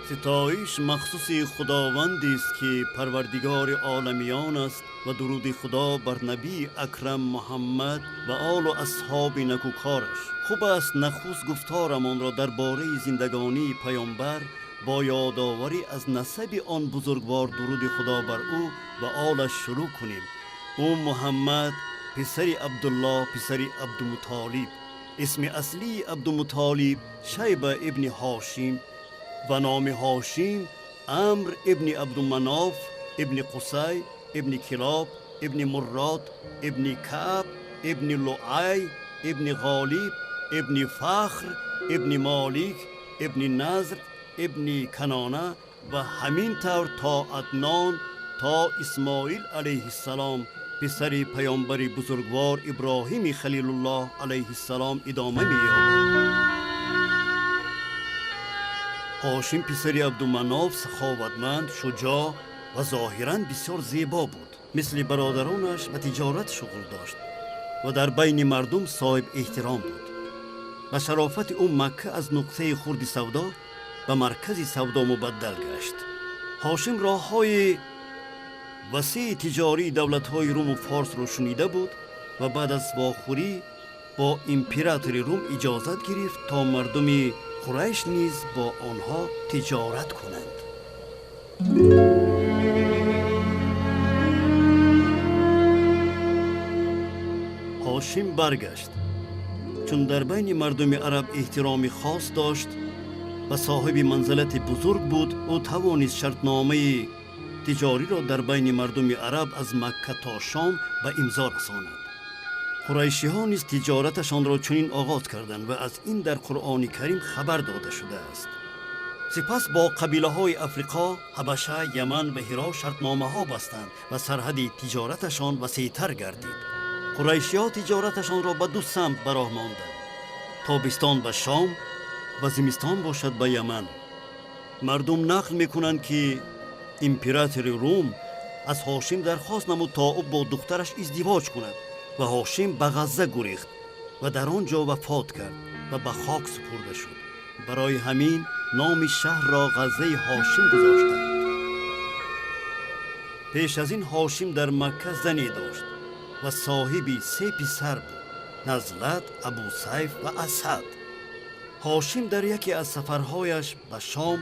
Ситоиш махсуси худовандест, ки парвардигори оламиён аст, ва дуруди худо бар набии акрам Муҳаммад ва олу асҳоби накӯкораш. Хуб аст нахуст гуфторамонро дар бораи зиндагонии паёмбар бо ёдоварӣ аз насаби он бузургвор, дуруди худо бар ӯ ва олаш, шурӯъ кунем. Ӯ Муҳаммад, писари Абдуллоҳ, писари Абдумутолиб. Исми аслии Абдумутолиб Шайба ибни Ҳошим ва номи Ҳошим Амр ибни Абдуманоф ибни Қусай ибни Килоб ибни Муррод ибни Каъб ибни Луай ибни Ғолиб ибни Фахр ибни Молик ибни Назр ибни Канона ва ҳамин тавр то Аднон, то Исмоил алайҳиссалом, писари паёмбари бузургвор Иброҳими Халилуллоҳ алайҳиссалом идома меёбад. Ҳошим, писари Абдуманоф, саховатманд, шуҷоъ ва зоҳиран бисёр зебо буд. Мисли бародаронаш ба тиҷорат шуғл дошт ва дар байни мардум соҳиб эҳтиром буд. Ба шарофати ӯ Макка аз нуқтаи хурди савдо ба маркази савдо мубаддал гашт. Ҳошим роҳҳои васеи тиҷории давлатҳои Руму Форсро шунида буд ва баъд аз вохӯрӣ бо императори Рум иҷозат гирифт, то мардуми Қурайш низ бо онҳо тиҷорат кунанд. Ҳошим баргашт. Чун дар байни мардуми араб эҳтироми хос дошт ва соҳиби манзилати бузург буд, ӯ тавонист шартномаи тиҷориро дар байни мардуми араб аз Макка то Шом ба имзо расонад. Қурайшиҳо низ тиҷораташонро чунин оғоз карданд ва аз ин дар Қуръони Карим хабар дода шудааст. Сипас бо қабилаҳои Африқо, Ҳабаша, Яман ва Ҳиро шартномаҳо бастанд ва сарҳади тиҷораташон васеътар гардид. Қурайшиҳо тиҷораташонро ба ду самт ба роҳ монданд: тобистон ба Шом ва зимистон бошад ба Яман. Мардум нақл мекунанд, ки императори Рум аз Ҳошим дархост намуд, то ӯ бо духтараш издивоҷ кунад, ва Ҳошим ба Ғазза гурехт ва дар он ҷо вафот кард ва ба хок супурда шуд. Барои ҳамин номи шаҳрро Ғаззаи Ҳошим гузоштанд. Пеш аз ин Ҳошим дар Макка зане дошт ва соҳиби се писар буд: Назлат, Абусайф ва Асад. Ҳошим дар яке аз сафарҳояш ба Шом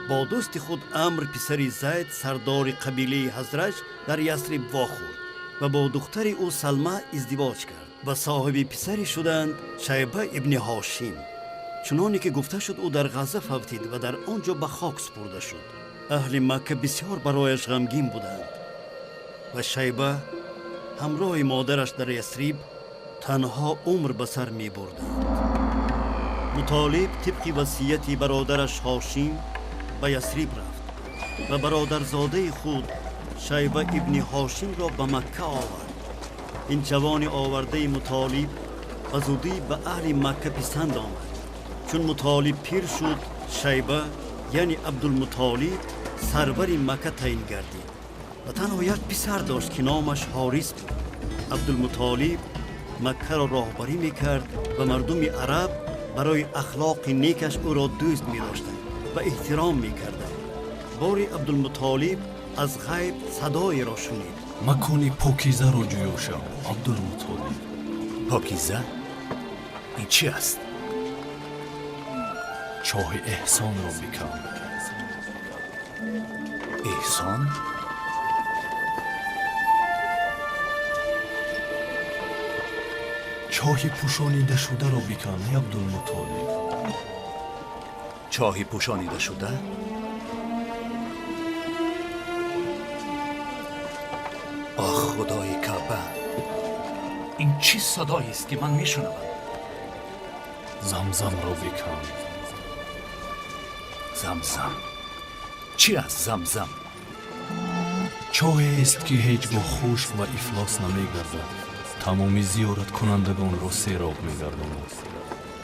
бо дӯсти худ Амр, писари Зайд, сардори қабилаи Ҳазраҷ, дар Ясриб вохӯрд ва бо духтари ӯ Салма издивоҷ кард ва соҳиби писаре шуданд, Шайба ибни Ҳошим. Чуноне ки гуфта шуд, ӯ дар Ғазза фавтид ва дар он ҷо ба хок супурда шуд. Аҳли Макка бисёр барояш ғамгин буданд ва Шайба ҳамроҳи модараш дар Ясриб танҳо умр ба сар мебурданд. Мутолиб тибқи васияти бародараш Ҳошим ба Ясриб рафт ва бародарзодаи худ Шайба ибни Ҳошимро ба Макка овард. Ин ҷавони овардаи Мутолиб ба зудӣ ба аҳли Макка писанд омад. Чун Мутолиб пир шуд, Шайба, яъне Абдулмутолиб, сарвари Макка таъин гардид ва танҳо як писар дошт, ки номаш Ҳорис буд. Абдулмутолиб Маккаро роҳбарӣ мекард ва мардуми араб барои ахлоқи некаш ӯро дӯст медоштанд ва эҳтиром мекарданд. Бори Абдулмутолиб аз ғайб садоеро шунид. Макони покизаро ҷӯё шав, Абдулмутолиб. Покиза? Ин чӣ аст? Чоҳи эҳсонро бикан. Эҳсон? Чоҳи пӯшонидашударо бикан, эй Абдулмутолиб. Чоҳи пӯшонидашуда? Оҳ, худои Каъба, ин чӣ садоест, ки ман мешунавам? Замзамро бикан. Замзам? Чӣ аст замзам? Чоҳест, ки ҳеҷ гоҳ хушк ва ифлос намегардад, тамоми зиёраткунандагонро сероб мегардонад.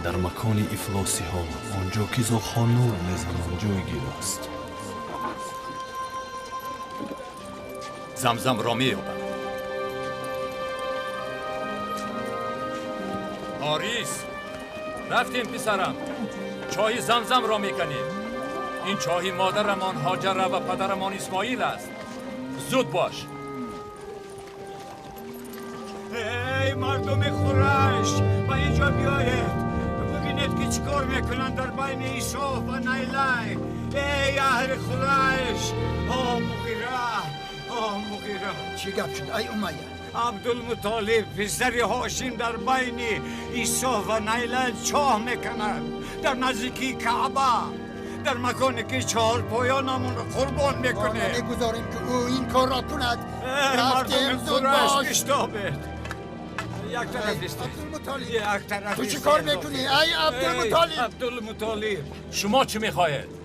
Дар макони ифлосиҳо, он ҷо ки зоғҳо нур мезананд, ҷойгир аст. Замзамро меёбам. Ҳорис, рафтем, писарам, чоҳи Замзамро меканем. این چاهی مادرمان هاجره و پدرمان اسماعیل است. زود باش. ای مردم قریش، به اینجا بیایید ببینید که چیکار میکنن در بین ایساف و نیلی. ای اهل قریش، آه مغیره، آه مغیره. چی گپ شد ای امیه؟ عبدالمطالب پسر هاشم در بین ایساف و نیلی چاه میکند در نزدیکی کعبه، در مکانی که چهار پایانمون را قربان میکنه. ما نمیگذاریم که او این کار را کند. مردم قریش بشتابید. یک طرف ایستید. یک طرف. تو چی کار میکنی ای عبدالمطالب؟ عبدالمطالب، شما چی میخواهید؟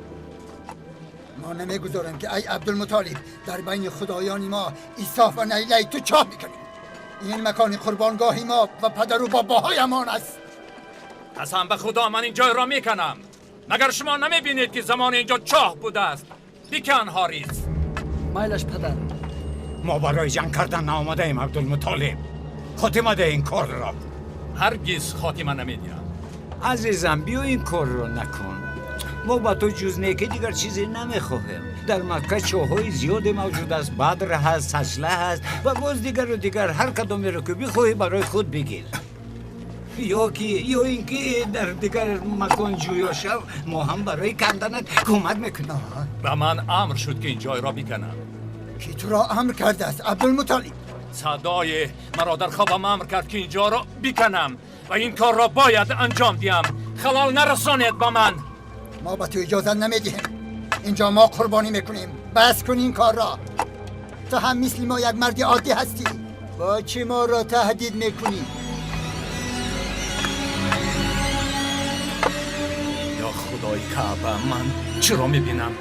ما نمیگذاریم که ای عبدالمطالب در بین خدایان ما ایساف و نیلی تو چاه میکنی. این مکان قربانگاه ما و پدر و باباهایمان است. قسم به خدا من این جای را میکنم. مگر شما نمیبینید که زمان اینجا چاه بوده است؟ بکن حاریس. مایلش پدر. ما برای جنگ کردن آماده ایم عبدالمطالب. خاتمه ده این کار را. هرگز خاتمه نمیدیم. عزیزم بیا این کار را نکن. ما با تو جز نیکی دیگر چیزی نمیخواهیم. در مکه چاه‌های زیاد موجود است، بدر هست، سجله هست و باز دیگر و دیگر. هر کدامی را که بخواهی برای خود بگیر. یا اینکه در دیگر مکان جویا شو، ما هم برای کندنت کمک میکنیم. به من امر شد که این جای را بکنم. کی تو را امر کرده است عبدالمطالب؟ صدای مرا در خوابم امر کرد که اینجا را بکنم و این کار را باید انجام دیم. خلال نرسانید با من. ما به تو اجازه نمیدهیم. اینجا ما قربانی میکنیم. بس کن این کار را. تو هم مثل ما یک مرد عادی هستی. با چی ما را تهدید میکنی؟ یا خدای کعبه، من چرا میبینم؟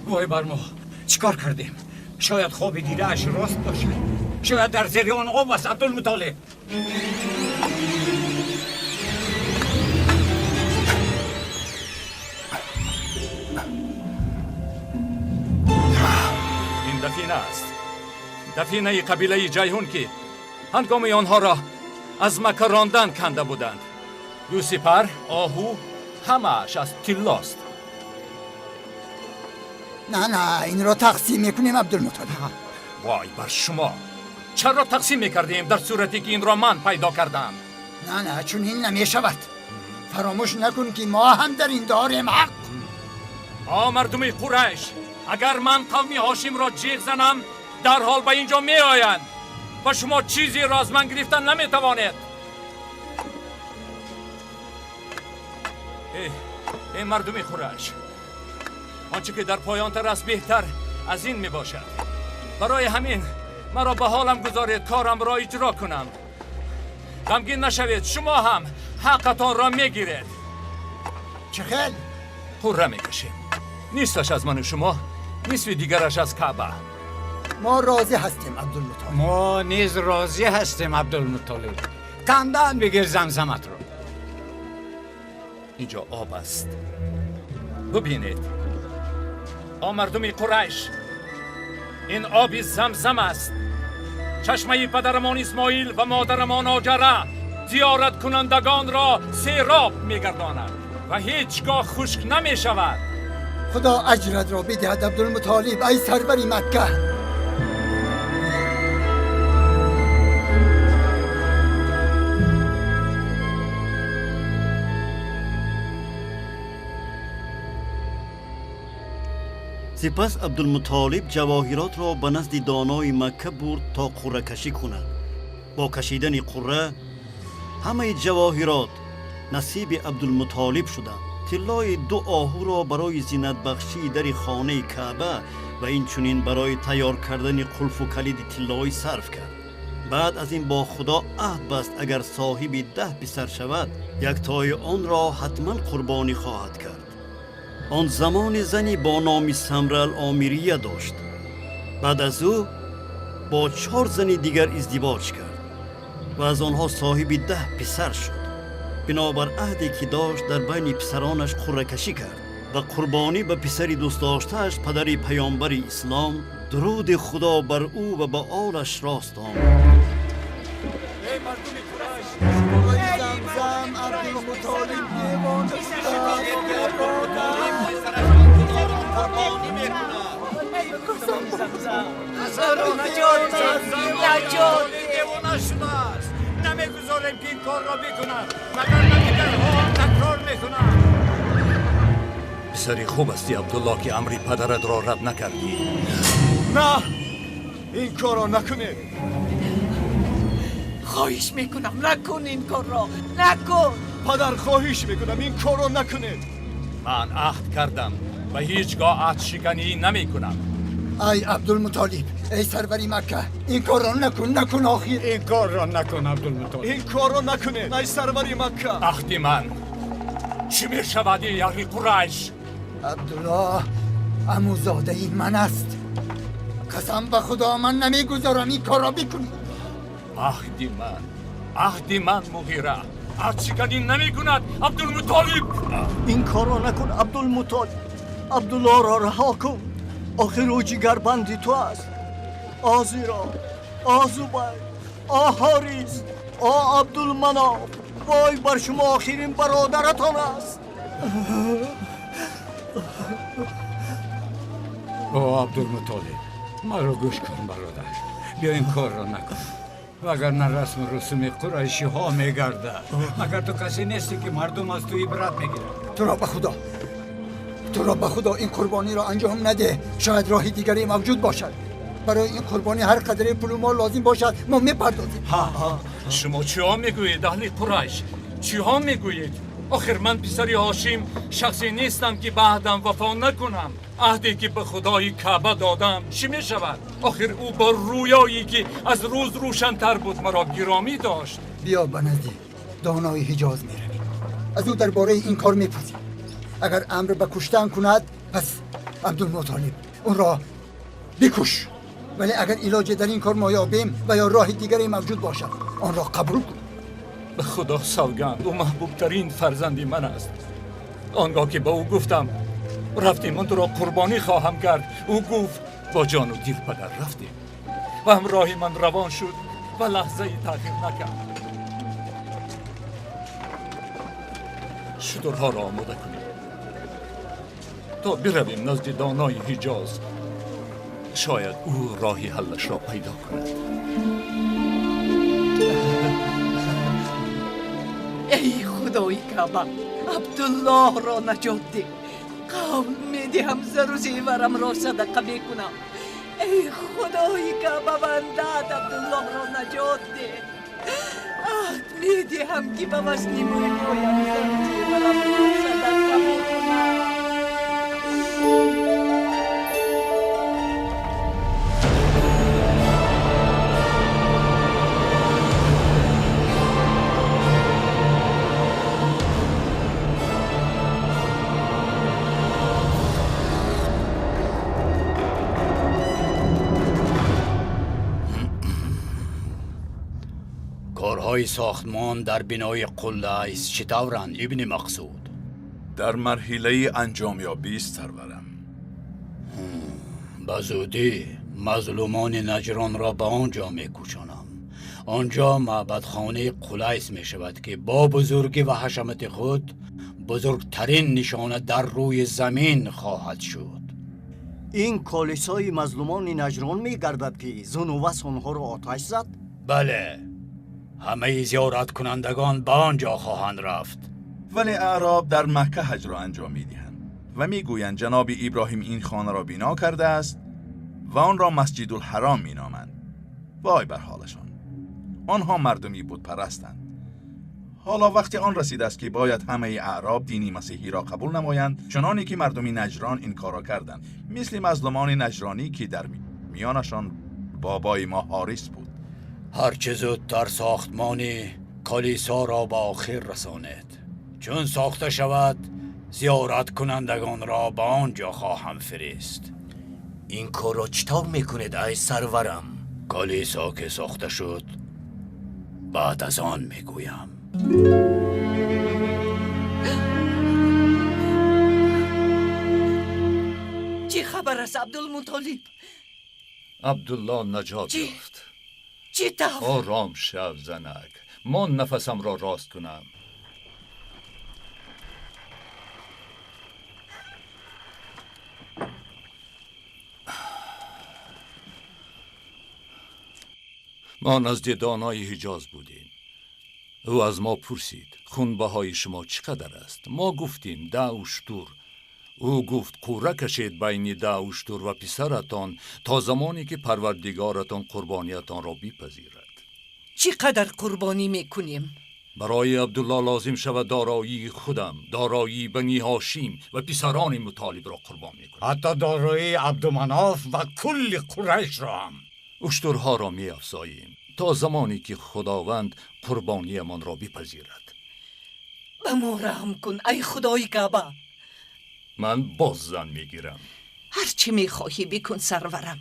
وای بر ما، چیکار کردیم؟ شاید خواب دیده اش راست باشه. شاید در زیر آن آب است عبدالمطالب. این دفینه است، دفینه قبیله جیحون که هنگام آنها را از مکه راندن کنده بودند. دو سپر، آهو، همه‌اش از طلاست. نه نه، این را تقسیم میکنیم عبدالمطالب. وای بر شما، چرا تقسیم میکردیم در صورتی که این را من پیدا کردم؟ نه نه، چون این نمیشود. فراموش نکن که ما هم در این داریم حق. آ مردم قریش، اگر من قوم هاشم را جیغ زنم در حال به اینجا می آیند و شما چیزی را از من گرفتن نمیتوانید. ای مردم قریش، آنچه که در پایان تر است بهتر از این می باشد. برای همین مرا به حالم گذارید، کارم را اجرا کنم. غمگین نشوید، شما هم حقتان را میگیرید. چه خیل؟ قره میکشیم. نیستش از من و شما، نصف دیگرش از کعبه. ما راضی هستیم عبدالمطالب. ما نیز راضی هستیم عبدالمطالب. کندن بگیر زمزمت رو. اینجا آب است، ببینید. آ مردم قریش، این آب زمزم است. چشمه پدرمان اسماعیل و مادرمان هاجره زیارت کنندگان را سیراب میگرداند و هیچگاه خشک نمی شود. خدا اجرت را بدهد عبدالمطالب ای سرور مکه. سپس عبدالمطالب جواهرات را به نزد دانای مکه برد تا قره کشی کند. با کشیدن قره همه جواهرات نصیب عبدالمطالب شدند. طلای دو آهو را برای زینت بخشی در خانه کعبه و این چنین برای تیار کردن قلف و کلید طلایی صرف کرد. بعد از این با خدا عهد بست اگر صاحب 10 پسر شود یک تای آن را حتما قربانی خواهد کرد. آن زمان زنی با نام سمره العامریه داشت. بعد از او با 4 زن دیگر ازدواج کرد و از آنها صاحب 10 پسر شد. بنابر عهدی که داشت در بین پسرانش قرعه کشی کرد و قربانی به پسر دوست داشته‌اش پدر پیامبر اسلام درود خدا بر او و به آلش راست آمد. ای مردم قریش، زمزم Замзам. Наҷот наҷот. Девона шудааст. Намегузорем ки ин корро бикунад, вагарна дигарҳо ҳам такрор мекунанд. Писари хуб ҳастӣ, Абдуллоҳ, ки амри падаратро рад накардӣ. На, ин корро накунед. Хоҳиш мекунам, накун ин корро, накун. Падар, хоҳиш мекунам, ин корро накунед. Ман аҳд кардам ва ҳеҷ гоҳ аҳдшиканӣ намекунам. Ай Абдулмутолиб, эй сарвари Макка, ин корро накун, накун охир. Ин корро накун, Абдулмутолиб. Ин корро накунед, ай сарвари Макка. Аҳди ман чӣ мешавад, эй аҳли Қурайш? Абдуллоҳ амӯзодаи ман аст. Қасам ба Худо, ман намегузорам ин корро бикунӣ. Аҳди ман, аҳди ман, Муғира аҳдшиканӣ намекунад. Абдулмутолиб, ин корро накун. Абдулмутолиб, Абдуллоҳро раҳо кун. Охир ӯ ҷигарбанди ту аст. О Зиро, о Зубайр, о Ҳорис, о Абдулманоф, вой бар шумо, охирин бародаратон аст. О Абдулмутолиб, маро гӯш кун, бародар. Биё ин корро накун, вагарна расму русуми қурайшиҳо мегардад. Магар ту касе нестӣ, ки мардум аз ту ибрат мегирад? Туро ба Худо, туро ба Худо, ин қурбониро анҷом наде. Шояд роҳи дигаре мавҷуд бошад. Барои ин қурбонӣ ҳар қадре пулу мол лозим бошад, мо мепардозем. Шумо чиҳо мегӯед, аҳли Қурайш? Чиҳо мегӯед? Охир ман писари Ҳошим шахсе нестам, ки ба аҳдам вафо накунам. Аҳде ки ба Худои Каъба додам, чӣ мешавад? Охир ӯ бо рӯёе, ки аз рӯз рӯшантар буд, маро гиромӣ дошт. Биё, ба назди донои Ҳиҷоз меравем, аз ӯ дар бораи ин кор мепурсем. Агар амр ба куштан кунад, пас Абдулмутолиб, онро бикуш. Вале агар илоҷе дар ин кор мо ёбем ва ё роҳи дигаре мавҷуд бошад, онро қабул кун. Ба Худо савганд, ӯ маҳбубтарин фарзанди ман аст. Он гоҳ ки ба ӯ гуфтам, рафтем, ман туро қурбонӣ хоҳам кард, ӯ гуфт: бо ҷону дил, падар, рафтем. Ва ҳамроҳи ман равон шуд ва лаҳзаи таъхир накард. Шутурҳоро омода кунед, то биравем назди донои Ҳиҷоз. Шояд ӯ роҳи ҳаллашро пайдо кунад. Эй Худои Каъба, Абдуллоҳро наҷот деҳ. Қавл медиҳам, зару зеварамро садақа мекунам. Эй Худои Каъба, бандаат Абдуллоҳро наҷот деҳ. Аҳд медиҳам, ки ба вазни мӯйҳоям зару зеварамро садақа мекунам. Корҳои сохтмон дар бинои Қуллайс чӣ тавранд, Ибни Мақсуд? Дар марҳилаи анҷомёбист, сарварам. Ба зудӣ мазлумони Наҷронро ба он ҷо мекӯчонам. Он ҷо маъбадхонаи Қулайс мешавад, ки бо бузургӣ ва ҳашамати худ бузургтарин нишона дар рӯи замин хоҳад шуд. Ин колисои мазлумони Наҷрон мегардад, ки Зунувас онҳоро оташ зад? Бале, ҳамаи зиёраткунандагон ба он ҷо хоҳанд рафт. Вале аъроб дар Макка ҳаҷро анҷом медиҳанд ва мегӯянд ҷаноби Иброҳим ин хонаро бино кардааст ва онро Масҷидулҳаром меноманд. Вой бар ҳолашон! Онҳо мардуми бутпарастанд. Ҳоло вақти он расидааст, ки бояд ҳамаи аъроб дини масеҳиро қабул намоянд, чуноне ки мардуми Наҷрон ин корро карданд, мисли мазлумони наҷронӣ, ки дар миёнашон бобои мо Ҳорис буд. Ҳарчи зудтар сохтмони калисоро ба охир расонед. Чун сохта шавад, зиёраткунандагонро ба он ҷо хоҳам фирист. Ин корро чӣ тавр мекунед, ай сарварам? Калисо ки сохта шуд, баъд аз он мегӯям. Чӣ хабар аст, Абдулмутолиб? Абдуллоҳ наҷот ёфт. Чӣ тавр? Ором шав, занак, ман нафасамро рост кунам. Мо назди донои Ҳиҷоз будем. Ӯ аз мо пурсид: хунбаҳои шумо чӣ қадар аст? Мо гуфтем: 10 уштур. Ӯ гуфт: қурра кашед байни 10 уштур ва писаратон то замоне ки Парвардигоратон қурбониятонро бипазирад. Чӣ қадар қурбонӣ мекунем? Барои Абдулло лозим шавад дороии худам, дороии Бани Ҳошим ва писарони Мутолибро қурбон мекунам. Ҳатто дороии Абдуманоф ва кулли Қурайшро ҳам. Уштурҳоро меафзоем то замоне ки Худованд қурбониямонро бипазирад. Ба мо раҳм кун, ай Худои Каъба. Ман боз зан мегирам. Ҳар чӣ мехоҳӣ бикун, сарварам.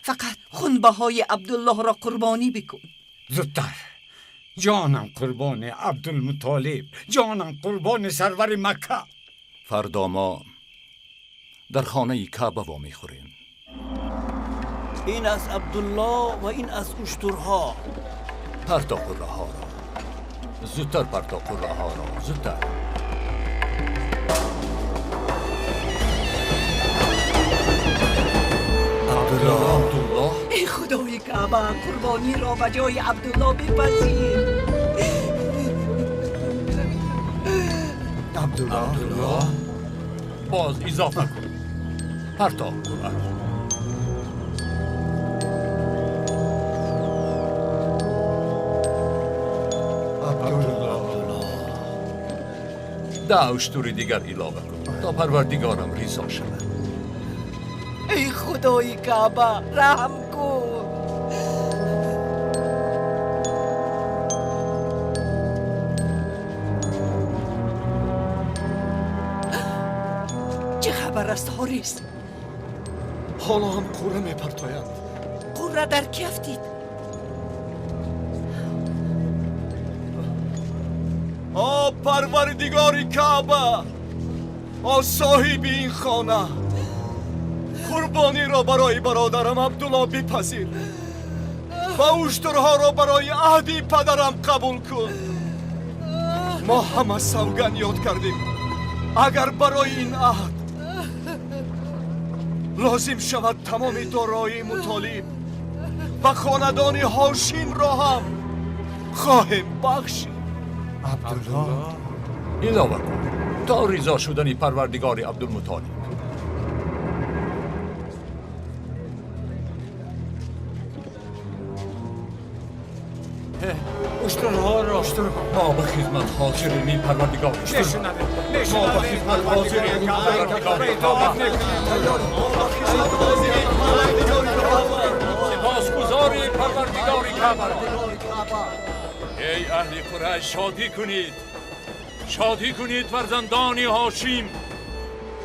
Фақат хунбаҳои Абдуллоҳро қурбонӣ бикун. Зудтар. Ҷонам қурбони Абдулмутолиб, ҷонам қурбони сарвари Макка. Фардо мо дар хонаи Каъба вомехӯрем. Ин аз Абдуллоҳ ва ин аз уштурҳо. Парто қурраҳоро. Зудтар парто қурраҳоро, зудтар. Абдуллоҳ, Абдуллоҳ. Эй Худои Каъба, қурбониро ба ҷои Абдуллоҳ бипазир. Абдуллоҳ, Абдуллоҳ. Боз изофа кун. Парто қуръаро. Абдуллоҳ. 10 уштури дигар илова кун то Парвардигорам ризо шавад. Эй Худои Каъба, раҳм кун. Чӣ хабар аст, Ҳорис? Ҳоло ҳам қурра мепартоянд. Қурра дар кӣ афтид? О Парвардигори Каъба, о соҳиби ин хона, қурбониро барои бародарам Абдулло бипазир ва уштурҳоро барои аҳди падарам қабул кун. Мо ҳама савганд ёд кардем, агар барои ин аҳд лозим шавад тамоми дороии Мутолиб ва хонадони Ҳошимро ҳам хоҳем бахшид. Абдуллоҳ. Илова кун то ризо шудани Парвардигори Абдулмутолиб. Уштурҳоро. Мо ба хизмат ҳозирем, эй Парвардигор. Мешунавем, Мо ба мешунавем, хизмат ҳозирем, эй Парвардигори Каъба. Сипосгузори Парвардигори Каъба. Эй аҳли Қурайш, шодӣ кунед. Шодӣ кунед, фарзандони Ҳошим.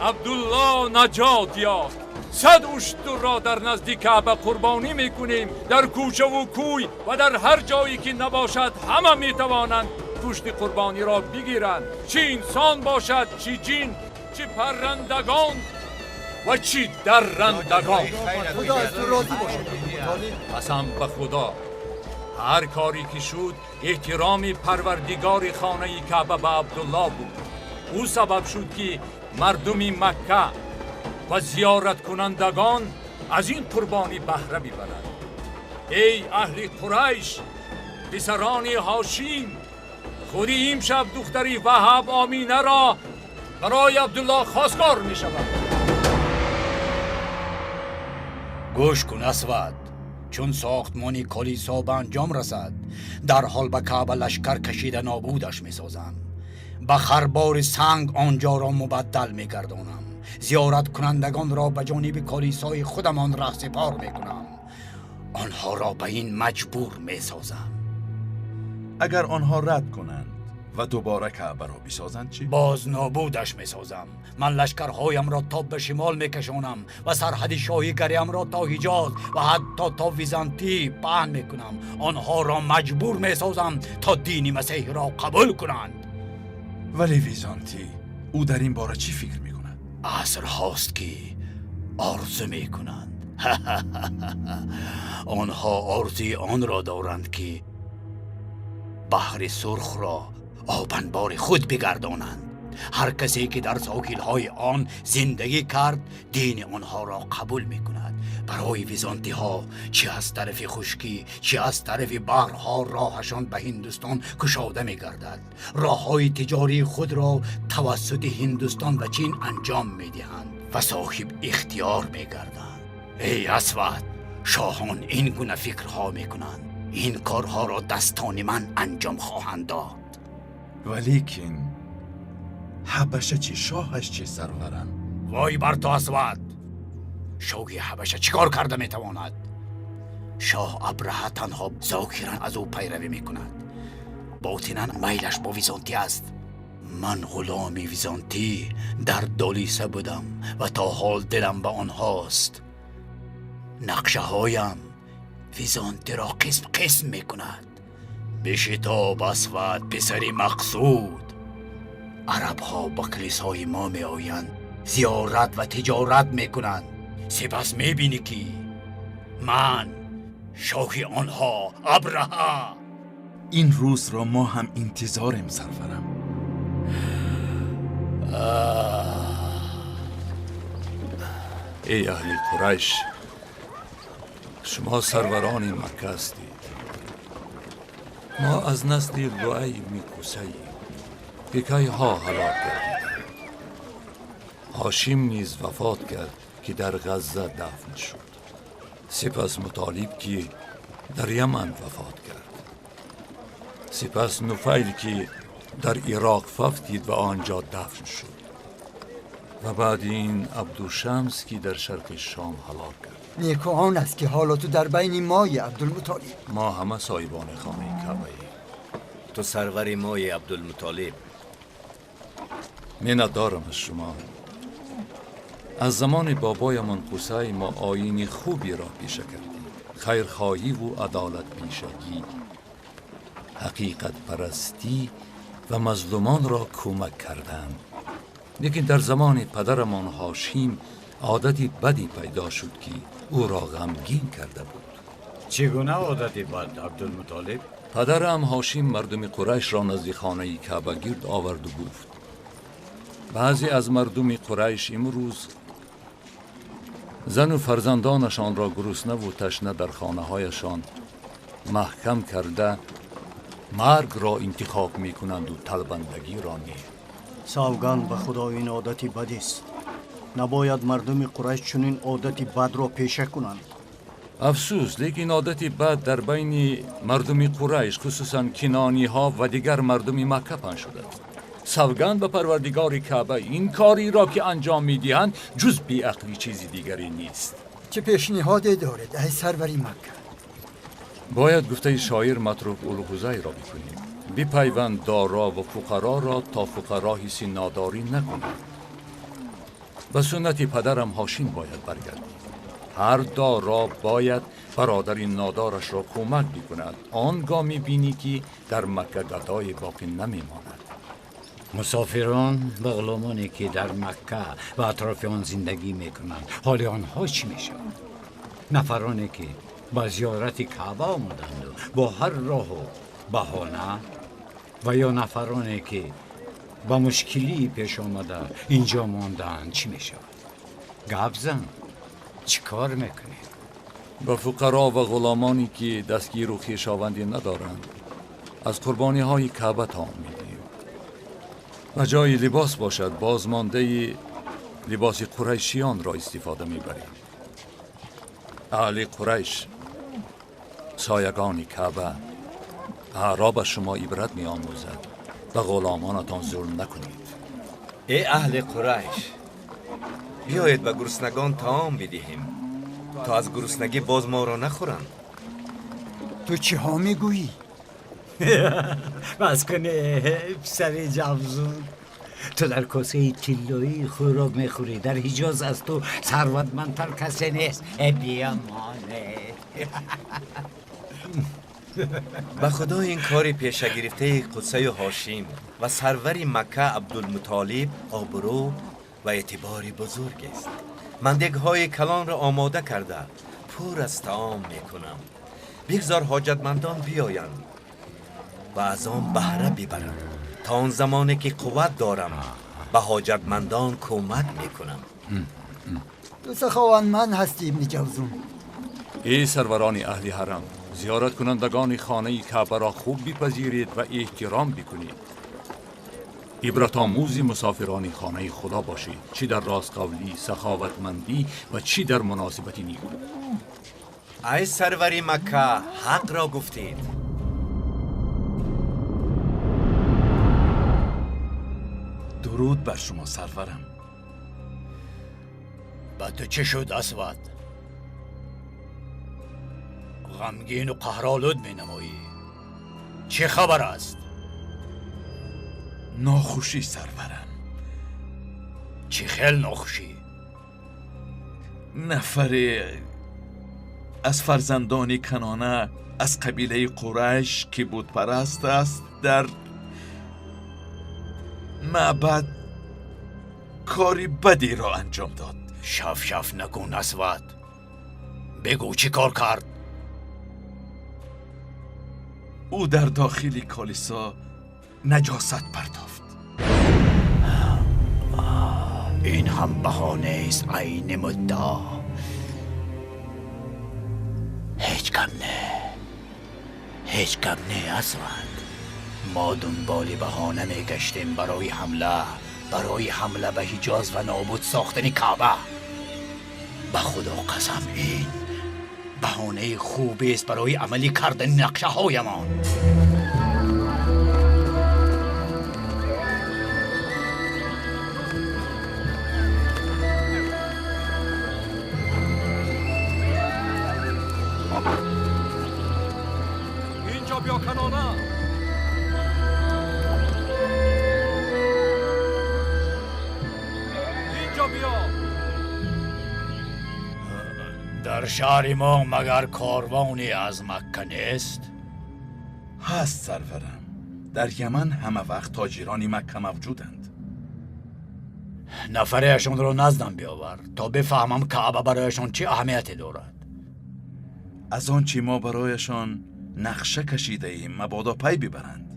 Абдуллоҳ наҷот ёфт. 100 уштурро дар назди Каъба қурбонӣ мекунем. Дар кӯчаву кӯй ва дар ҳар ҷое ки набошад ҳама метавонанд гӯшти қурбониро бигиранд. Чӣ инсон бошад, чӣ ҷин, чӣ паррандагон ва чӣ даррандагон. Худо аз ту розӣ бошад. Қасам ба Худо, ҳар коре ки шуд эҳтироми Парвардигори хонаи Каъба ба Абдуллоҳ буд. Ӯ сабаб шуд ки мардуми Макка ва зиёраткунандагон аз ин қурбонӣ баҳра бибаранд. Эй аҳли Қурайш, писарони Ҳошим, худи имшаб духтари Ваҳаб Оминаро барои Абдуллоҳ хостгор мешавад. Гӯш кун, Асвад, чун сохтмони калисо ба анҷом расад, дарҳол ба Каъба лашкар кашида нобудаш месозам. Ба харбори санг онҷоро мубаддал мегардонам. Зиёраткунандагонро ба ҷониби калисои худамон раҳсипор мекунам. Онҳоро ба ин маҷбур месозам. Агар онҳо рад кунанд ва дубора Каъбаро бисозанд чӣ? Боз нобудаш месозам. Ман лашкарҳоямро то ба шимол мекашонам ва сарҳади шоҳигариамро то Ҳиҷоз ва ҳатто то Византӣ паҳн мекунам. Онҳоро маҷбур месозам то дини масеҳиро қабул кунанд. Вале Византӣ, ӯ дар ин бора чӣ фикр мекунад? Асрҳост ки орзу мекунанд. Онҳо орзуи онро доранд ки баҳри Сурхро обанбори худ бигардонанд. Ҳар касе ки дар соҳилҳои он зиндагӣ кард, дини онҳоро қабул мекунад. Барои византиҳо чӣ аз тарафи хушкӣ, чӣ аз тарафи баҳрҳо роҳашон ба Ҳиндустон кушода мегардад. Роҳҳои тиҷории худро тавассути Ҳиндустон ва Чин анҷом медиҳанд ва соҳиб ихтиёр мегарданд. Эй Асвад, шоҳон ин гуна фикрҳо мекунанд. Ин корҳоро дастони ман анҷом хоҳанд дод. Валекин ҳабаша чӣ, шоҳаш чӣ, сарварам? Вой бар ту, Асвад! Шоҳи ҳабаша чӣ кор карда метавонад? Шоҳ Абраҳа танҳо зоҳиран аз ӯ пайравӣ мекунад. Ботинан майлаш бо Византӣ аст. Ман ғуломи Византӣ дар Долиса будам ва то ҳол дилам ба онҳост. Нақшаҳоям Византиро қисм қисм мекунад. Бишитоб, Асвад, писари Мақсуд. Арабҳо ба калисои мо меоянд, зиёрат ва тиҷорат мекунанд. Сипас мебинӣ, ки ман шоҳи онҳо Абраҳа. Ин рӯзро мо ҳам интизорем, сарварам. Эй аҳли Қурайш, шумо сарварони Макка ҳастед. Мо аз насли Луай ибни Қусайем, ки кайҳо ҳалок гардиданд. Ҳошим низ вафот кард, ки дар Ғазза дафн шуд. Сипас Мутолиб, ки дар Яман вафот кард. Сипас Нуфайл, ки дар Ироқ фавтид ва он ҷо дафн шуд. Ва баъди ин Абдушамс, ки дар шарқи Шом ҳалок кард. Неку он аст, ки ҳоло ту дар байни мои, Абдулмутолиб. Мо ҳама соҳибони хонаи Каъбаем. Ту сарвари мои, Абдулмутолиб. Миннатдорам аз шумо. Аз замони бобоямон Қусай мо оини хуберо пеша кардем. Хайрхоҳиву адолатпешагӣ, ҳақиқатпарастӣ ва мазлумонро кӯмак кардан. Лекин дар замони падарамон Ҳошим одати баде пайдо шуд, ки ӯро ғамгин карда буд. Чӣ гуна одати бад, Абдулмутолиб? Падарам Ҳошим мардуми Қурайшро назди хонаи Каъба гирд оварду гуфт: баъзе аз мардуми Қурайш имрӯз зану фарзандонашонро гуруснаву ташна дар хонаҳояшон маҳкам карда маргро интихоб мекунанду талбандагиро не. Савганд ба Худо, ин одати бадист. Набояд мардуми Қурайш чунин одати бадро пеша кунанд. Афсӯс, лекин одати бад дар байни мардуми Қурайш, хусусан кинониҳо ва дигар мардуми Макка паҳн шудааст. Савганд ба Парвардигори Каъба, ин кориро ки анҷом медиҳанд, ҷуз беақлӣ чизи дигаре нест. Чӣ пешниҳоде доред, ай сарвари Макка? Бояд гуфтаи шоир Матрук Улғузайро бикунем: бипайванд доро ва фуқароро, то фуқаро ҳисси нодорӣ накунад. Ба суннати падарам Ҳошим бояд баргардем. Ҳар доро бояд бародари нодорашро кӯмак бикунад. Он гоҳ мебинӣ, ки дар Макка гадое боқӣ намемонад. Мусофирон ва ғуломоне, ки дар Макка ва атрофи он зиндагӣ мекунанд, ҳоли онҳо чӣ мешавад? Нафароне, ки ба зиёрати Каъба омаданду бо ҳар роҳу баҳона, ва ё нафароне, ки ба мушкилӣ пеш омада инҷо мондаанд, чӣ мешавад? Гап зан, чӣ кор мекунӣ? Ба фуқаро ва ғуломоне, ки дастгиру хешовандӣ надоранд, аз қурбониҳои Каъба таом медиҳем. Ба ҷои либос бошад, бозмондаи либоси қурайшиёнро истифода мебарем. Аҳли Қурайш, соягони Каъба, аъроб аз шумо ибрат меомӯзад. Ба ғуломонатон зулм накунед. Э аҳли Қурайш, биёед ба гуруснагон таом бидиҳем, то аз гуруснагӣ боз моро нахӯранд. Ту чӣ ҳо мегӯӣ? Бас кун, писари ҷавзун. Ту дар косаи тиллоӣ хӯрок мехӯрӣ. Дар Ҳиҷоз аз ту сарватмандтар касе нест. Э биёмоне. Ба Худо, ин кори пешагирифтаи Қудсаю Ҳошим ва сарвари Макка Абдулмутолиб обрӯ ва эътибори бузургест. Ман дегҳои калонро омода карда пур аз таом мекунам. Бигзор ҳоҷатмандон биёянд ва аз он баҳра бибаранд. То он замоне ки қувват дорам, ба ҳоҷатмандон кӯмак мекунам. Ту саховатманд ҳастӣ, ибни Ҷавзун. Эй сарварони аҳли ҳарам, зиёраткунандагони хонаи Каъбаро хуб бипазиред ва эҳтиром бикунед. Ибратомӯзи мусофирони хонаи Худо бошед, чӣ дар ростқавлӣ, саховатмандӣ ва чӣ дар муносибати нику. Ай сарвари Макка, ҳақро гуфтед. Дуруд бар шумо, сарварам. Ба ту чӣ шуд, Асвад? Ғамгину қаҳролуд менамоӣ. Чӣ хабар аст? Нохушӣ, сарварам. Чӣ хел нохушӣ? Нафаре аз фарзандони Канона аз қабилаи Қурайш, ки бутпараст аст, дар маъбад кори бадеро анҷом дод. Шаф-шаф накун, Асвад. Бигӯ, чӣ кор кард? Ӯ дар дохили калисо наҷосат партофт. Ин ҳам баҳонест, айни муддао. Ҳеҷ гап не, ҳеҷ гап не, Асвад. Мо дунболи баҳона мегаштем барои ҳамла, барои ҳамла ба Ҳиҷоз ва нобуд сохтани Каъба. Ба Худо қасам, ин баҳонаи хубест барои амалӣ кардани нақшаҳоямон. Инҷо биё, Канона. Инҷо биё. Дар шаҳри мо магар корвоне аз Макка нест? Ҳаст, сарварам. Дар Яман ҳама вақт тоҷирони Макка мавҷуданд. Нафареашонро наздам биёвар, то бифаҳмам Каъба барояшон чӣ аҳамияте дорад. Аз он чӣ мо барояшон нақша кашидаем, мабодо пай бибаранд.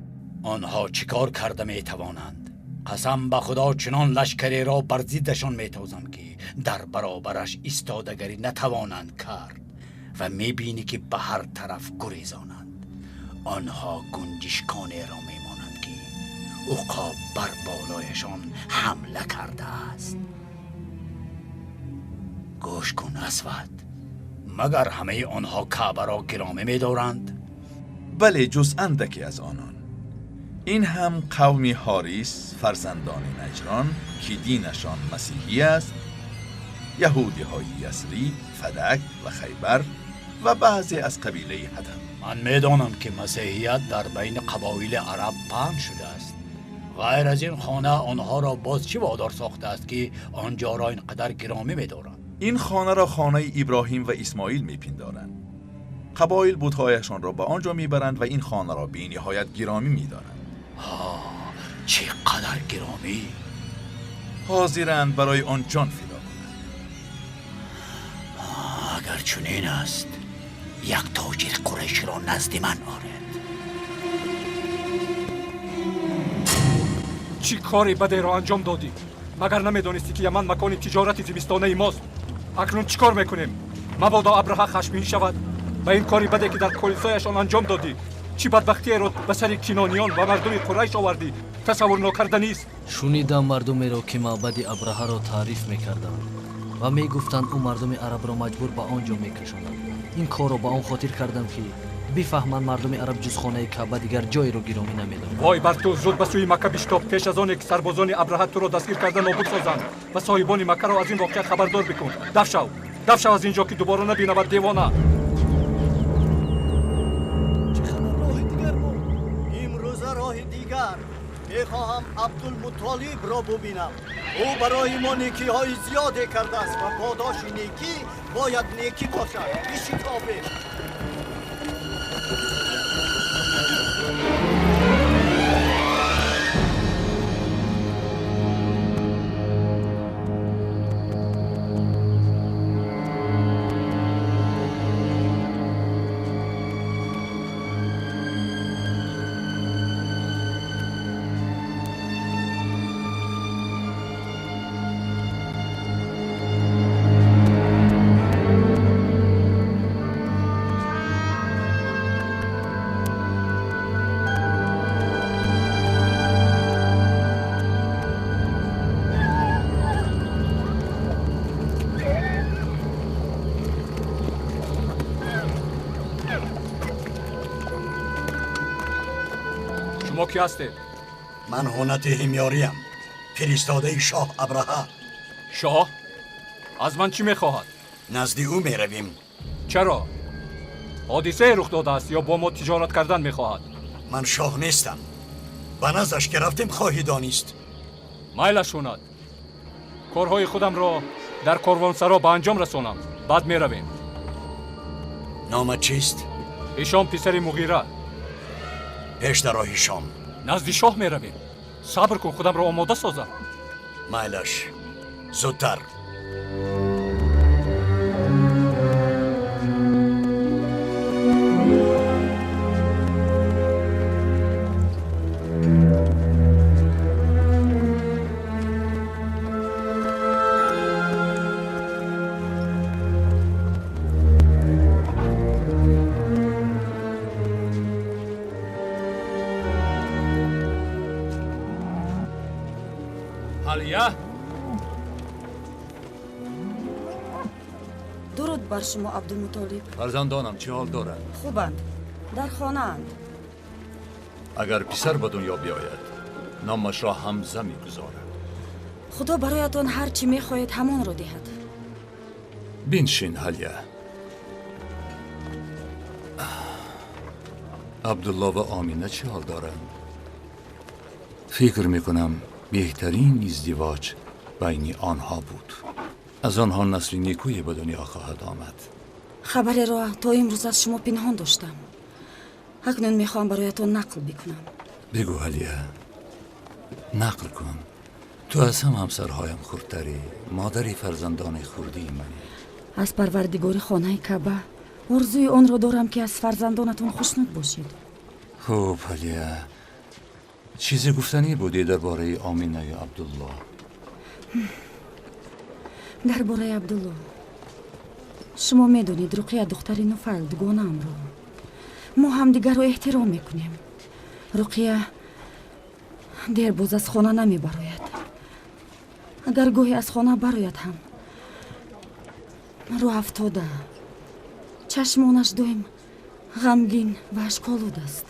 Онҳо чӣ кор карда метавонанд? Қасам ба Худо, чунон лашкареро бар зиддашон метозам, ки дар баробараш истодагарӣ натавонанд кард ва мебинӣ, ки ба ҳар тараф гурезонанд. Онҳо гунҷишконеро мемонанд, ки уқоб бар болояшон ҳамла кардааст. Гӯш кун, Асвад, магар ҳамаи онҳо Каъбаро гиромӣ медоранд? Бале, ҷуз андаке аз онон. Ин ҳам қавми Ҳорис, фарзандони Наҷрон, ки динашон масеҳӣ аст, яҳудиҳои Ясриб, Фадак ва Хайбар ва баъзе аз қабилаи Ҳадам. Ман медонам, ки масеҳият дар байни қабоили араб паҳн шудааст. Ғайр аз ин хона онҳоро боз чӣ водор сохтааст, ки он ҷоро ин қадар гиромӣ медоранд? Ин хонаро хонаи Иброҳим ва Исмоил мепиндоранд. Қабоил бутҳояшонро ба он ҷо мебаранд ва ин хонаро бениҳоят гиромӣ медоранд. Чӣ қадар гиромӣ! Ҳозиранд барои он ҷон фидо кунанд. Агар чунин аст, як тоҷири қурайширо назди ман оред. Чӣ кори бадеро анҷом додӣ? Магар намедонистӣ, ки Яман макони тиҷорати зимистонаи мост? Акнун чӣ кор мекунем? Мабодо Абраҳа хашмин шавад. Ба ин кори баде, ки дар колисояшон анҷом додӣ, чӣ бадбахтиеро ба сари кинониён ва мардуми Қурайш овардӣ, тасаввур нокарданист. Шунидам мардумеро, ки маъбади Абраҳаро таъриф мекарданд ва мегуфтанд, ӯ мардуми арабро маҷбур ба он ҷо мекашонад. Ин корро ба он хотир кардам, ки бифаҳманд мардуми араб ҷуз хонаи Каъба дигар ҷойеро гиромӣ намедоранд. Вой бар ту! Зуд ба сӯи Макка биштоб, пеш аз оне ки сарбозони Абраҳа туро дастгир карда нобуд созанд ва соҳибони Маккаро аз ин воқеа хабардор бикун. Даф шав, даф шав аз ин ҷо, ки дубора набинавад, девона. Имрӯза роҳи дигар. Мехоҳам Абдулмутолибро бубинам. Ӯ барои мо некиҳои зиёде кардааст ва подоши некӣ бояд некӣ бошад. Бишитобем. Шумо кӣ ҳастед? Ман Ҳунати Ҳимёриям, фиристодаи шоҳ Абраҳа. Шоҳ? Аз ман чӣ мехоҳад? Назди ӯ меравем. Чаро? Ҳодисае рух додааст ё бо мо тиҷорат кардан мехоҳад? Ман шоҳ нестам. Ба наздаш ки рафтем хоҳӣ донист. Майлаш Ҳунат. Корҳои худамро дар корвонсаро ба анҷом расонам, баъд меравем. Номат чист? Ҳишом писари Муғира. Пеш даро, Ҳишом. Назди шоҳ меравем. Сабр кун, худамро омода созам. Майлаш, зудтар. Дуруд бар шумо, Абдумутолиб. Фарзандонам чӣ ҳол доранд? Хубанд, дар хонаанд. Агар писар ба дунё биёяд, номашро Ҳамза мегузорам. Худо бароятон ҳар чӣ мехоҳед, ҳамонро диҳад. Биншин, Ҳалия. Абдулло ва Омина чӣ ҳол доранд? Фикр мекунам беҳтарин издивоҷ байни онҳо буд. Аз онҳо насли некӯе ба дунё хоҳад омад. Хабареро то имрӯз аз шумо пинҳон доштам. Акнун мехоҳам бароятон нақл бикунам. Бигӯ, Ҳалия, нақл кун. Ту аз ҳама ҳамсарҳоям хурдтарӣ, модари фарзандони хурдии манӣ. Аз парвардигори хонаи Каъба орзуи онро дорам, ки аз фарзандонатон хушнуд бошед. Хуб, Ҳалия, чизе гуфтанӣ будӣ дар бораи Оминаю Абдулло? Дар бораи Абдулло. Шумо медонед, Руқия духтари Нуфайл дугонаамро. Мо ҳамдигарро эҳтиром мекунем. Руқия дер боз аз хона намебарояд. Агар гоҳе аз хона барояд ҳам, рӯ афтода, чашмонаш доим ғамгин ва ашколуд аст.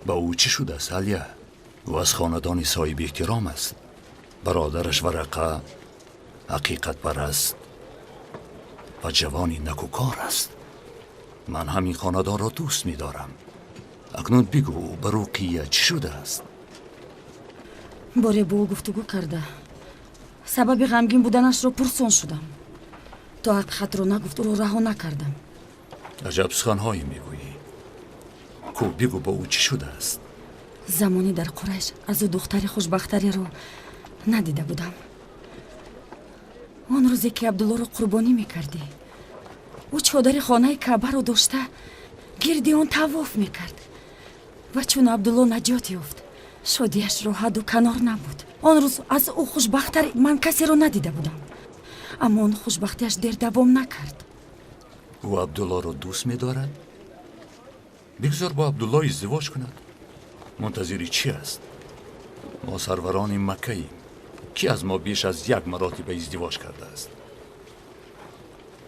Ба ӯ чӣ шудааст, Ҳалия? Ӯ аз хонадони соҳиби эҳтиром аст. Бародараш Варақа ҳақиқатпараст ва ҷавони накӯкор аст. Ман ҳамин хонадонро дӯст медорам. Акнун бигӯ, ба Руқия чӣ шудааст? Боре бо ӯ гуфтугӯ карда, сабаби ғамгин буданашро пурсон шудам. То ҳақиқатро нагуфт, ӯро раҳо накардам. Аҷаб суханҳое мегӯӣ. Ку бигӯ, ба ӯ чӣ шудааст? Замоне дар Қурайш аз ӯ духтари хушбахтареро надида будам. Он рӯзе ки Абдуллоро қурбонӣ мекардӣ, ӯ чодари хонаи Каъбаро дошта гирди он тавоф мекард ва чун Абдулло наҷот ёфт, шодиашро ҳадду канор набуд. Он рӯз аз ӯ хушбахттар ман касеро надида будам, аммо он хушбахтиаш дер давом накард. Ӯ Абдуллоро дӯст медорад? Бигзор бо Абдулло издивоҷ кунад. Мунтазири чӣ аст? Мо сарварони Маккаем. Кӣ аз мо беш аз як маротиба издивоҷ кардааст?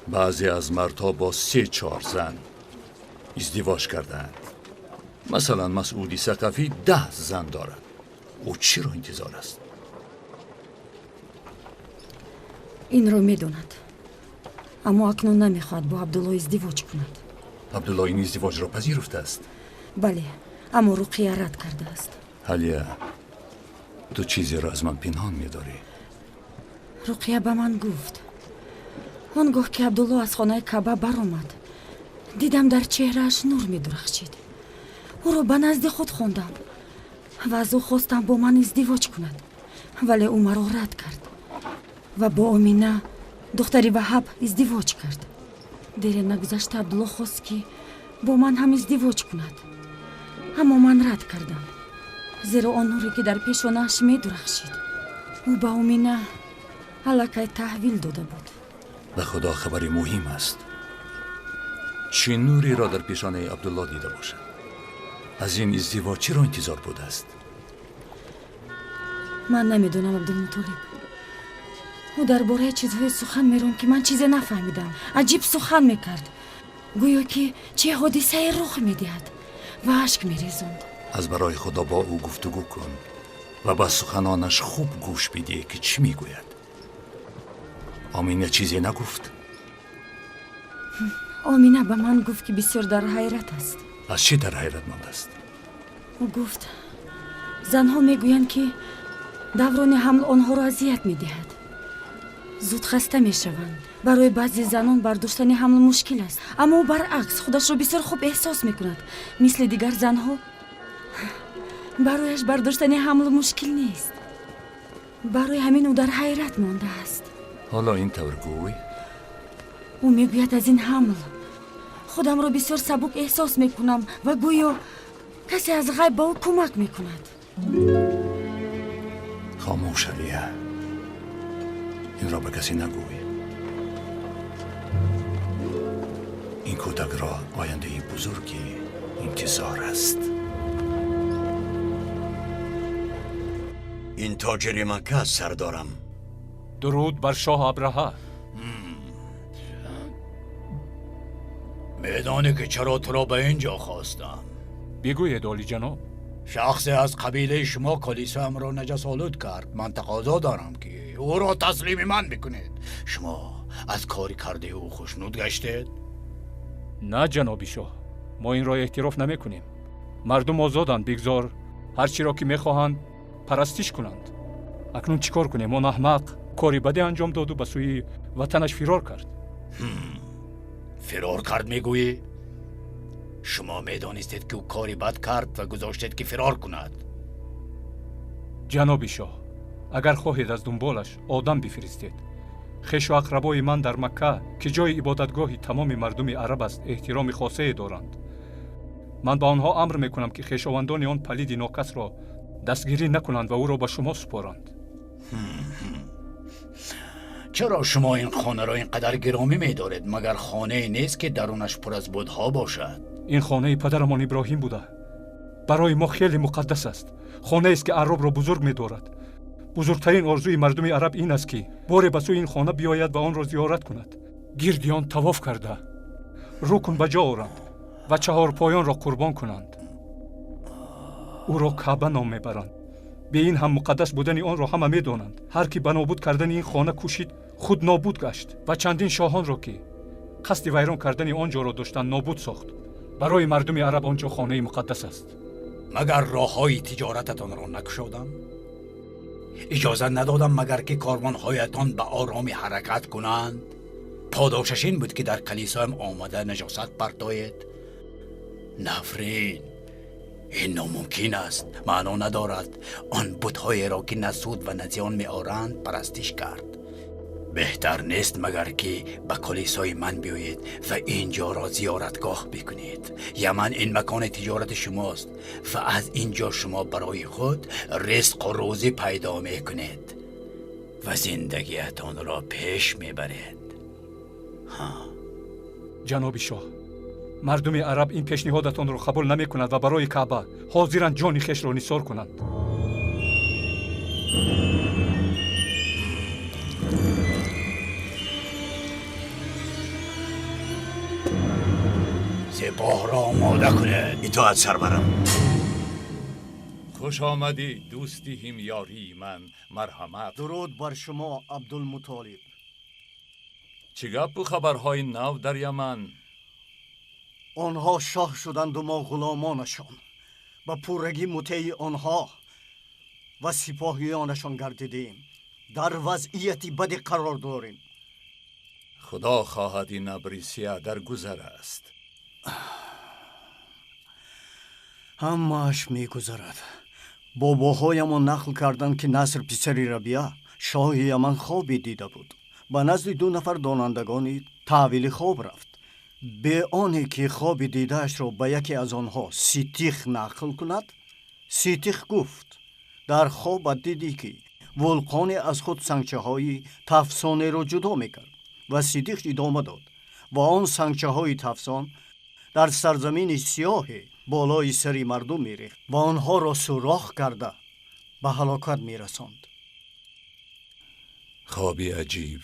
Баъзе аз мардҳо бо 3-4 зан издивоҷ кардаанд. Масалан, Масъуди Сақафӣ 10 зан дорад. Ӯ чиро интизор аст? Инро медонад, аммо акнун намехоҳад бо Абдулло издивоҷ кунад. Абдулло ин издивоҷро пазируфтааст? Бале, аммо Руқия рад кардааст. Ҳалия, ту чизеро аз ман пинҳон медорӣ. Руқия ба ман гуфт, он гоҳ ки Абдулло аз хонаи Каъба баромад, дидам дар чеҳрааш нур медурахшид. Ӯро ба назди худ хондам ва аз ӯ хостам бо ман издивоҷ кунад, вале ӯ маро рад кард ва бо Омина духтари Ваҳаб издивоҷ кард. Дере нагузашта Абдулло хост, ки бо ман ҳам издивоҷ кунад, аммо ман рад кардам, зеро он нуре ки дар пешонааш медурахшид, ӯ ба Омина аллакай таҳвил дода буд. Ба Худо, хабари муҳим аст. Чӣ нуреро дар пешонаи Абдулло дида бошад? Аз ин издивоҷ чиро интизор будааст? Ман намедонам, Абдулмутолиб. Ӯ дар бораи чизҳое сухан меронд, ки ман чизе нафаҳмидам. Аҷиб сухан мекард, гӯё ки чӣ ҳодисае рух медиҳад, ва ашк мерезонд. Аз барои Худо бо ӯ гуфтугӯ кун ва ба суханонаш хуб гӯш бидиҳ, ки чӣ мегӯяд. Омина чизе нагуфт? Омина ба ман гуфт, ки бисёр дар ҳайрат аст. Аз чӣ дар ҳайрат мондааст? Ӯ гуфт, занҳо мегӯянд, ки даврони ҳамл онҳоро азият медиҳад, зуд хаста мешаванд. Барои баъзе занон бардоштани ҳамл мушкил аст, аммо ӯ баръакс худашро бисёр хуб эҳсос мекунад. Мисли дигар занҳо барояш бардоштани ҳамл мушкил нест. Барои ҳамин ӯ дар ҳайрат мондааст. Ҳоло ин тавр гӯй? Ӯ мегӯяд, аз ин ҳамл худамро бисёр сабук эҳсос мекунам ва гӯё касе аз ғайб ба ӯ кӯмак мекунад. Хомӯш, Алия, инро ба касе нагӯй. Ин кӯдакро ояндаи бузурги интизор аст. Ин тоҷири Макка аст, сардорам. Дуруд бар шоҳ Абраҳа. Медонӣ, ки чаро туро ба ин ҷо хостам? Бигӯед, олиҷаноб. Шахсе аз қабилаи шумо калисоямро наҷасолуд кард. Ман тақозо дорам, ки ӯро таслими ман бикунед. Шумо аз кори кардаи ӯ хушнуд гаштед? На, ҷаноби шоҳ, мо инро эътироф намекунем. Мардум озоданд, бигзор ҳар чиро ки мехоҳанд парастиш кунанд. Акнун чӣ кор кунем? Он аҳмақ кори баде анҷом доду ба сӯи ватанаш фирор кард. Фирор кард мегӯӣ? Шумо медонистед, ки ӯ кори бад кард ва гузоштед, ки фирор кунад. Ҷаноби шоҳ, агар хоҳед, аз дунболаш одам бифиристед. Хешу ақрабои ман дар Макка, ки ҷои ибодатгоҳи тамоми мардуми араб аст, эҳтироми хосае доранд. Ман ба онҳо амр мекунам, ки хешовандони он палиди нокасро дастгирӣ накунанд ва ӯро ба шумо супоранд. Чаро шумо ин хонаро ин қадар гиромӣ медоред? Магар хонае нест, ки дарунаш пур аз будҳо бошад? Ин хонаи падарамон Иброҳим буда, барои мо хеле муқаддас аст. Хонаест, ки аробро бузург медорад. Бузургтарин орзуи мардуми араб ин аст, ки боре ба сӯи ин хона биёяд ва онро зиёрат кунад, гирди он тавоф карда, рукн ба ҷо оранд ва чаҳорпоёнро қурбон кунанд. Ӯро Каъба ном мебаранд. Бе ин ҳам муқаддас будани онро ҳама медонанд. Ҳар ки ба нобуд кардани ин хона кӯшид, худ нобуд гашт ва чандин шоҳонро, ки қасди вайрон кардани он ҷоро доштанд, нобуд сохт. Барои мардуми араб он ҷо хонаи муқаддас аст. Магар роҳҳои тиҷорататонро накушодам? Иҷозат надодам, магар ки корвонҳоятон ба оромӣ ҳаракат кунанд? Подошаш ин буд, ки дар калисоям омада наҷосат партоед? Нафрин, ин номумкин аст, маъно надорад. Он бутҳоеро, ки на суд ва на зиён меоранд, парастиш кард. Беҳтар нест, магар ки ба калисои ман биёед ва ин ҷоро зиёратгоҳ бикунед? Яман ин макони тиҷорати шумост ва аз ин ҷо шумо барои худ ризқу рӯзӣ пайдо мекунед ва зиндагиатонро пеш мебаред. Ҷаноби шоҳ, мардуми араб ин пешниҳодатонро қабул намекунад ва барои Каъба ҳозиранд ҷони хешро нисор кунанд. سپاه را آماده کنید. итоат, сарварам. Хуш омадӣ, дӯсти ҳимёрии ман, марҳамат. Дуруд бар шумо, Абдулмутолиб. Чӣ гапу хабарҳои нав дар Яман? Онҳо шоҳ шуданду мо ғуломонашон. Ба пуррагӣ мутеи онҳо ва сипоҳиёнашон гардидем. Дар вазъияти баде қарор дорем. Худо хоҳад, ин абри сиёҳ дар гузар аст. Ҳамааш мегузарад. Бобоҳоямон нақл карданд, ки Наср писари Рабия, шоҳи Яман, хобе дида буд. Ба назди ду нафар донандагони таъвили хоб рафт. Бе оне ки хоби дидаашро ба яке аз онҳо, Ситих, нақл кунад, Ситих гуфт: дар хобат дидӣ, ки вулқоне аз худ сангчаҳои тафсонеро ҷудо мекард. Ва Сидиқ идома дод: ва он сангчаҳои тафсон дар сарзамини сиёҳе болои сари мардум мерехт ва онҳоро сӯрох карда ба ҳалокат мерасонд. Хоби аҷиб.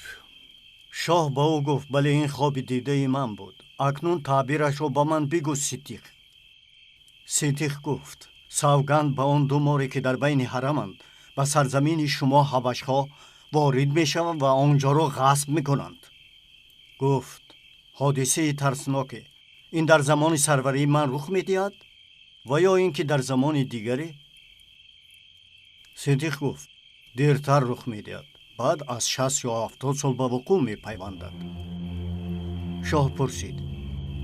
Шоҳ ба ӯ гуфт: бале, ин хоби дидаи ман буд. Акнун таъбирашро ба ман бигӯ, Ситиқ. Ситиқ гуфт: Савганд ба он ду море, ки дар байни ҳараманд, ба сарзамини шумо ҳабашҳо ворид мешаванд ва онҷоро ғасб мекунанд. Гуфт: ҳодисаи тарсноке ин дар замони сарварии ман рух медиҳад ва ё ин ки дар замони дигаре? Сиддиқ гуфт: дертар рух медиҳад, баъд аз 60 ё 70 сол ба вуқӯъ мепайвандад. Шоҳ пурсид: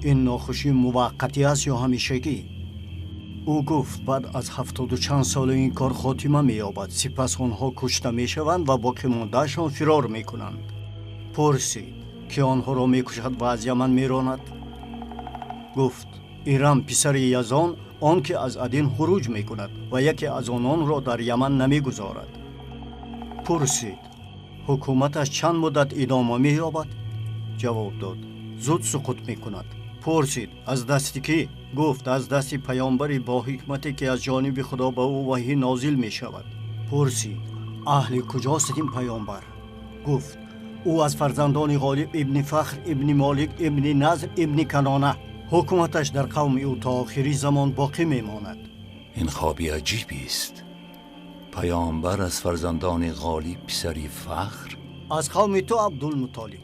ин нохушӣ муваққатӣ аст ё ҳамешагӣ? Ӯ гуфт: баъд аз ҳафтоду чанд соли ин кор хотима меёбад, сипас онҳо кушта мешаванд ва боқимондаашон фирор мекунанд. Пурсид: ки онҳоро мекушад ва аз Яман меронад? Гуфт: Ирам, писари Язон, он ки аз Адин хуруҷ мекунад ва яке аз ононро дар Яман намегузорад. Пурсид: ҳукуматаш чанд муддат идома меёбад? Ҷавоб дод: зуд суқут мекунад. Пурсид: аз дасти кӣ? Гуфт: аз дасти паёмбари бо ҳикмате, ки аз ҷониби Худо ба ӯ ваҳӣ нозил мешавад. Пурсид: аҳли куҷост ин паёмбар? Гуфт: ӯ аз фарзандони Ғолиб ибни Фахр ибни Молик ибни Назр ибни Канона. Ҳукуматаш дар қавми ӯ то охири замон боқӣ мемонад. Ин хоби аҷибест. Паёмбар аз фарзандони Ғолиб, писари Фахр, аз қавми ту, Абдулмутолиб.